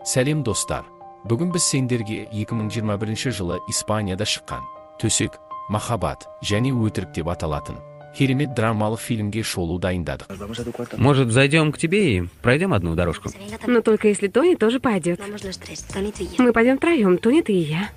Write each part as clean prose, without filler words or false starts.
Сәлем, достар! Бүгін біз сендерге 2021 жылы Испанияда шыққан «Төсек, махаббат және өтірік» деп аталатын керемет драмалық фильмге шолу дайындадық. Может, зайдем к тебе и пройдем одну дорожку? Но только если Тони тоже пойдет. Vamos los tres, Tony, tú y yo. Мы пойдем втроем, Тони, ты и я.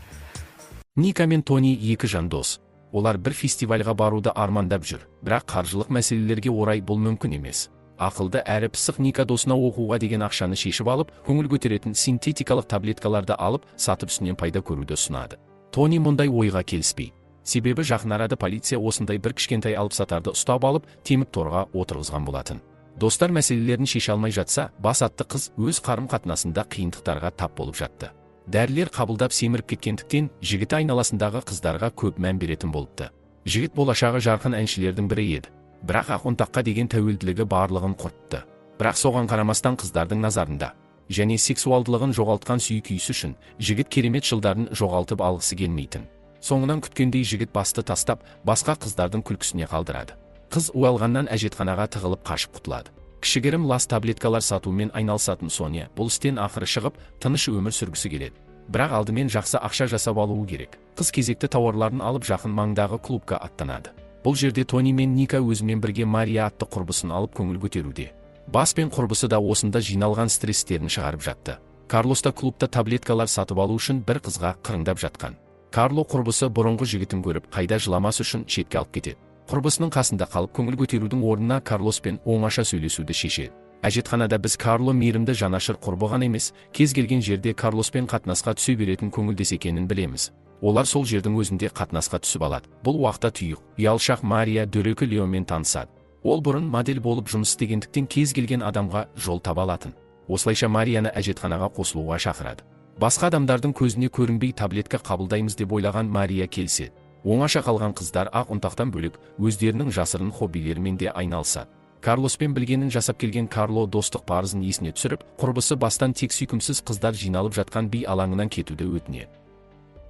Ника мен Тони екі жан дос. Олар бір фестивальға баруды армандап жүр, бірақ қаржылық мәселелерге орай бұл мүмкін емес. Ақылды әрі пысық Ника досына оқуға деген ақшаны шешіп алып, көңіл көтеретін синтетикалық таблеткаларды алып, сатып, үстінен пайда көруді ұсынады. Тони мұндай ойға келіспейді. Себебі жақын арада полиция осындай бір кішкентай алыпсатарды ұстап алып, темір торға отырғызған болатын. Достар мәселелерін шеше алмай жатса, Бас атты қыз өз қарым қатынасында қиындықтарға тап болып жатты. Дәрілер қабылдап, семіріп кеткендіктен, жігіті айналасындағы қыздарға көп мән беретін болыпты. Жігіт болашағы жарқын әншілердің бірі еді, бірақ ақ ұнтаққа деген тәуелділігі барлығын құртты. Бірақ соған қарамастан қыздардың назарында және сексуалдылығын жоғалтқан сүйкүйсі үшін жігіт керемет жылдарын жоғалтып алғысы келмейтін. Соңынан күткендей, жігіт Басты тастап, басқа қыздардың күлкісіне қалдырады. Қыз ұялғаннан әжетханаға тығылып, қашып құтылады. Кішігірім лас таблеткалар сатумен айналысатын Соня бұл істен ақыры шығып, тыныш өмір сүргісі келеді. Бірақ алдымен жақсы ақша жасап алуы керек. Қыз кезекті тауарларын алып, жақын маңдағы клубқа аттанады. Бұл жерде Тони мен Ника өзімен бірге Мария атты құрбысын алып, көңіл көтеруде. Бас пен құрбысы да осында жиналған стресстерін шығарып жатты. Карлос та клубта таблеткалар сатып алу үшін бір қызға қырыңдап жатқан. Карло құрбысы бұрынғы жігітін көріп, қайда жыламас үшін шетке алып кетеді. Құрбысының қасында қалып көңіл көтерудің орнына Карлоспен оңаша сөйлесуді шешеді. Әжетханада біз Карло мейірімді, жанашыр құрбы ғана емес, кез келген жерде Карлоспен қатынасқа түсе беретін көңілдес екенін білеміз. Олар сол жердің өзінде қатынасқа түсіп алады. Бұл уақытта тұйық, ұялшақ Мария дөрекі Леомен танысады. Ол бұрын модель болып жұмыс істегендіктен, кез келген адамға жол таба алатын. Осылайша Марияны әжетханаға қосылуға шақырады. Басқа адамдардың көзіне көрінбей таблетка қабылдаймыз деп ойлаған Мария келіседі. Оңаша қалған қыздар ақ ұнтақтан бөлек, өздерінің жасырын хоббилерімен де айналысады. Карлоспен білгенін жасап келген Карло достық парызын есіне түсіріп, құрбысы Бастан тек сүйкімсіз қыздар жиналып жатқан би алаңынан кетуді өтінеді.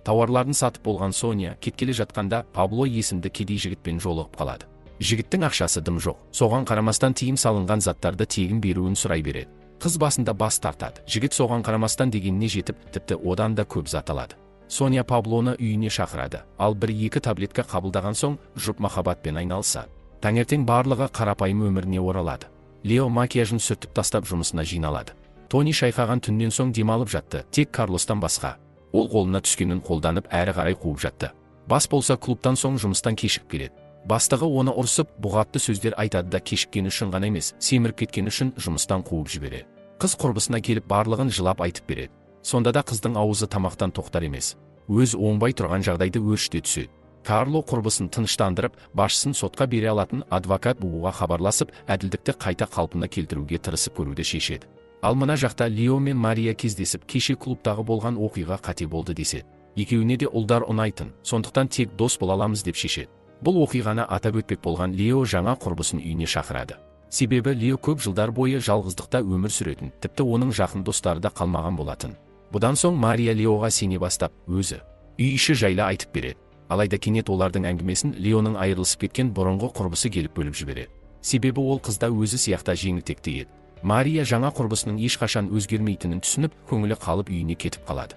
Тауарларын сатып болған Соня кеткелі жатқанда Пабло есімді кедей жігітпен жолығып қалады. Жігіттің ақшасы дым жоқ, соған қарамастан тыйым салынған заттарды тегін беруін сұрай береді. Қыз басында бас тартады. Жігіт соған қарамастан дегеніне жетіп, тіпті одан да көп зат алады. Соня Паблоны үйіне шақырады, ал бір екі таблетка қабылдаған соң жұп махаббатпен айналысады. Таңертең барлығы қарапайым өміріне оралады. Лео макияжын сүртіп тастап, жұмысына жиналады. Тони шайқаған түннен соң демалып жатты, тек Карлостан басқа. Ол қолына түскенін қолданып, әрі қарай қуып жатты. Бас болса клубтан соң жұмыстан кешігіп келеді. Бастығы оны ұрсып, бұғатты сөздер айтады да, кешіккені үшін ғана емес, семіріп кеткені үшін жұмыстан қуып жібереді. Қыз құрбысына келіп, барлығын жылап айтып береді. Сонда да қыздың аузы тамақтан тоқтар емес. Өз оңбай тұрған жағдайды өршіте түседі. Карло құрбысын тыныштандырып, басшысын сотқа бере алатын адвокат Бубуға хабарласып, әділдікті қайта қалпына келтіруге тырысып көруді шешеді. Ал мына жақта Лео мен Мария кездесіп, кеше клубтағы болған оқиға қате болды деседі. Екеуіне де ұлдар ұнайтын, сондықтан тек дос бола аламыз деп шешеді. Бұл оқиғаны атап өтпек болған Лео жаңа құрбысын үйіне шақырады. Себебі Лео көп жылдар бойы жалғыздықта өмір сүретін, тіпті оның жақын достары да қалмаған болатын. Бұдан соң Мария Леоға сене бастап, өзі үй іші жайлы айтып береді. Алайда кенет олардың әңгімесін Леоның айырылысып кеткен бұрынғы құрбысы келіп бөліп жібереді. Себебі ол қызда өзі сияқты жеңілтекті еді. Мария жаңа құрбысының ешқашан өзгермейтінін түсініп, көңілі қалып, үйіне кетіп қалады.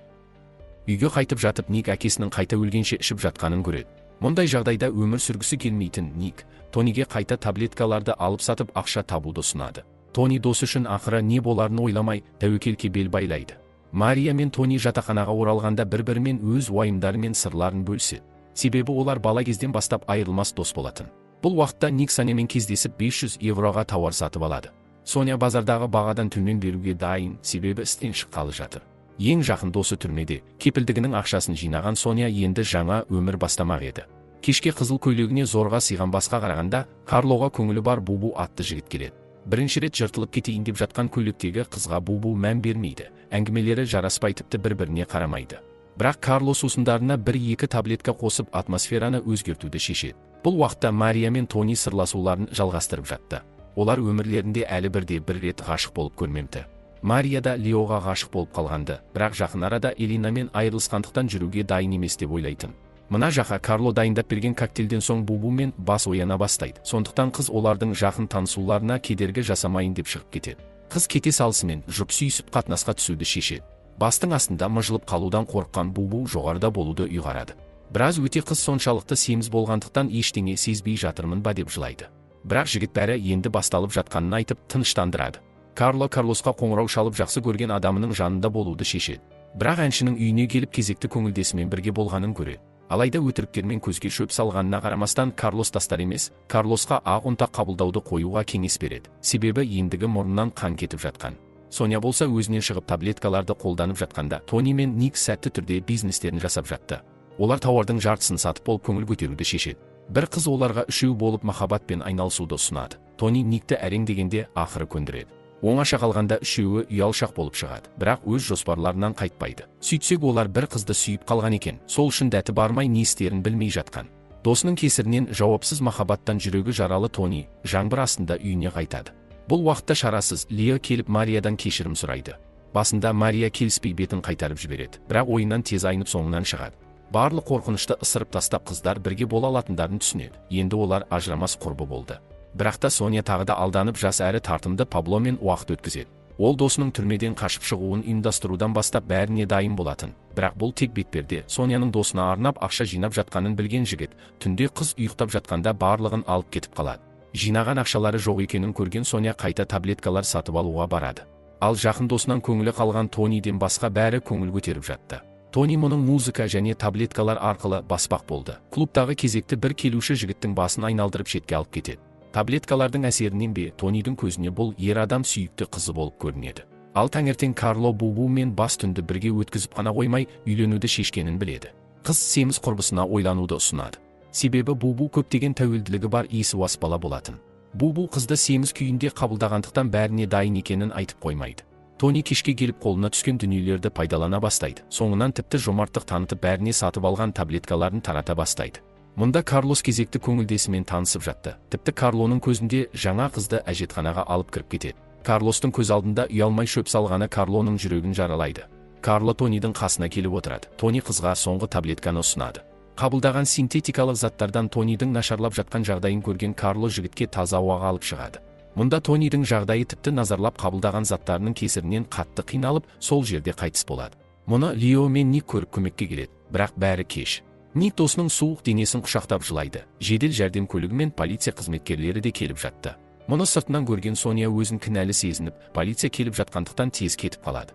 Үйге қайтып жатып, Ник әкесінің қайта өлгенше ішіп жатқанын көреді. Мұндай жағдайда өмір сүргісі келмейтін Ник Тониге қайта таблеткаларды алып сатып, ақша табуды ұсынады. Тони досы үшін ақыры не боларын ойламай, тәуекелге бел байлайды. Мария мен Тони жатақханаға оралғанда бір-бірімен өз уайымдары мен сырларын бөліседі. Себебі олар бала кезден бастап айырылмас дос болатын. Бұл уақытта Ник Сонямен кездесіп, 500 евроға тауар сатып алады. Соня базардағы бағадан төмен беруге дайын, себебі істен шыққалы жатыр. Ең жақын досы түрмеде, кепілдігінің ақшасын жинаған Соня енді жаңа өмір бастамақ еді. Кешке қызыл көйлегіне зорға сыйған Басқа қарағанда, Карлоға көңілі бар Бубу атты жігіт келеді. Бірінші рет жыртылып кетейін деп жатқан көйлектегі қызға Бубу мән бермейді. Әңгімелері жараспай, тіпті бір-біріне қарамайды. Бірақ Карло сусындарына бір-екі таблетка қосып, атмосфераны өзгертуді шешеді. Бұл уақытта Мария мен Тони сырласуларын жалғастырып жатты. Олар өмірлерінде әлі бірде бір рет ғашық болып көрмепті. Мария да Леоға ғашық болып қалғанды, бірақ жақын арада Элинамен айырылысқандықтан жүруге дайын емес деп ойлайтын. Мына жақа Карло дайындап берген коктейльден соң Бубу мен Бас ояна бастайды. Сондықтан қыз олардың жақын танысуларына кедергі жасамайын деп шығып кетеді. Қыз кете салысымен жұп сүйісіп, қатынасқа түсуді шешеді. Бастың астында мыжылып қалудан қорыққан Бубу жоғарыда болуды ұйғарады. Біраз өте қыз соншалықты семіз болғандықтан ештеңе сезбей жатырмын ба деп жылайды. Бірақ жігіт бәрі енді басталып жатқанын айтып тыныштандырады. Карло Карлосқа қоңырау шалып жақсы көрген адамының жанында болуды шешеді. Бірақ әншінің үйіне келіп кезекті көңілдесімен бірге болғанын көреді. Алайда өтіріктермен көзге шөп салғанына қарамастан Карлос тастар емес, Карлосқа ақ ұнтақ қабылдауды қоюға кеңес береді. Себебі ендігі мұрнынан қан кетіп жатқан. Соня болса өзінен шығып таблеткаларды қолданып жатқанда Тони мен Ник сәтті түрде бизнестерін жасап жатты. Олар тауардың жартысын сатып болып көңіл көтеруді шешеді. Бір қыз оларға үшеу болып махаббатпен айналысуды ұсынады. Тони Никті әрең дегенде ақыры көндіреді. Оңаша қалғанда үшеуі ұялшақ болып шығады, бірақ өз жоспарларынан қайтпайды. Сөйтсек олар бір қызды сүйіп қалған екен, сол үшін дәті бармай не істерін білмей жатқан. Досының кесірінен жауапсыз махаббаттан жүрегі жаралы Тони жаңбыр астында үйіне қайтады. Бұл уақытта шарасыз Лео келіп Мариядан кешірім сұрайды. Басында Мария келіспей бетін қайтарып жібереді, бірақ ойынан тез айнып соңынан шығады. Барлық қорқынышты ысырып тастап қыздар бірге бола алатындарын түсінеді. Енді олар ажырамас құрбы болды. Бірақ та Соня тағы да алданып жас әрі тартымды Пабломен уақыт өткізеді. Ол досының түрмеден қашып шығуын ұйымдастырудан бастап бәріне дайын болатын. Бірақ бұл тек бетперде. Соняның досына арнап ақша жинап жатқанын білген жігіт түнде қыз ұйықтап жатқанда барлығын алып кетіп қалады. Жинаған ақшалары жоқ екенін көрген Соня қайта таблеткалар сатып алуға барады. Ал жақын досынан көңілі қалған Тониден басқа бәрі көңіл көтеріп жатты. Тони мұның музыка және таблеткалар арқылы баспақ болды. Клубтағы кезекті бір келуші жігіттің басын айналдырып шетке алып кетеді. Таблеткалардың әсерінен бе Тонидің көзіне бұл ер адам сүйікті қызы болып көрінеді. Ал таңертең Карло Бубу мен бас түнді бірге өткізіп қана қоймай үйленуді шешкенін біледі. Қыз семіз құрбысына ойлануды ұсынады. Себебі Бубу көптеген тәуелділігі бар есуас бала болатын. Бубу қызды семіз күйінде қабылдағандықтан бәріне дайын екенін айтып қоймайды. Тони кешке келіп қолына түскен дүниелерді пайдалана бастайды. Соңынан тіпті жомарттық танытып бәріне сатып алған таблеткаларын тарата бастайды. Мұнда Карлос кезекті көңілдесімен танысып жатты. Тіпті Карлоның көзінде жаңа қызды әжетханаға алып кіріп кетеді. Карлостың көз алдында ұялмай шөп салғаны Карлоның жүрегін жаралайды. Карло Тонидің қасына келіп отырады. Тони қызға соңғы таблетканы ұсынады. Қабылдаған синтетикалық заттардан Тонидің нашарлап жатқан жағдайын көрген Карло жігітке таза ауаға алып шығады. Мұнда Тонидің жағдайы тіпті назарлап қабылдаған заттарының кесірінен қатты қиналып, сол жерде қайтыс болады. Мұны Лео мен Ник көріп көмекке келеді, бірақ бәрі кеш. Ник досының суық денесін құшақтап жылайды. Жедел жәрдем көлігімен полиция қызметкерлері де келіп жатты. Мұны сыртынан көрген Соня өзін кінәлі сезініп, полиция келіп жатқандықтан тез кетіп қалады.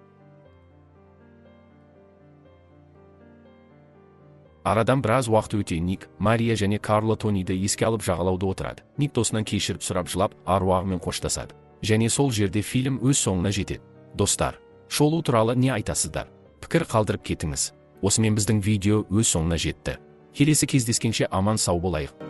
Арадан біраз уақыт өте Ник, Мария және Карло Тониді еске алып жағалауда отырады. Ник досынан кешіріп сұрап жылап, аруағымен қоштасады. Және сол жерде фильм өз соңына жетеді. Достар, шолу туралы не айтасыздар? Пікір қалдырып кетіңіз. Осымен біздің видео өз соңына жетті. Келесі кездескенше аман сау болайық.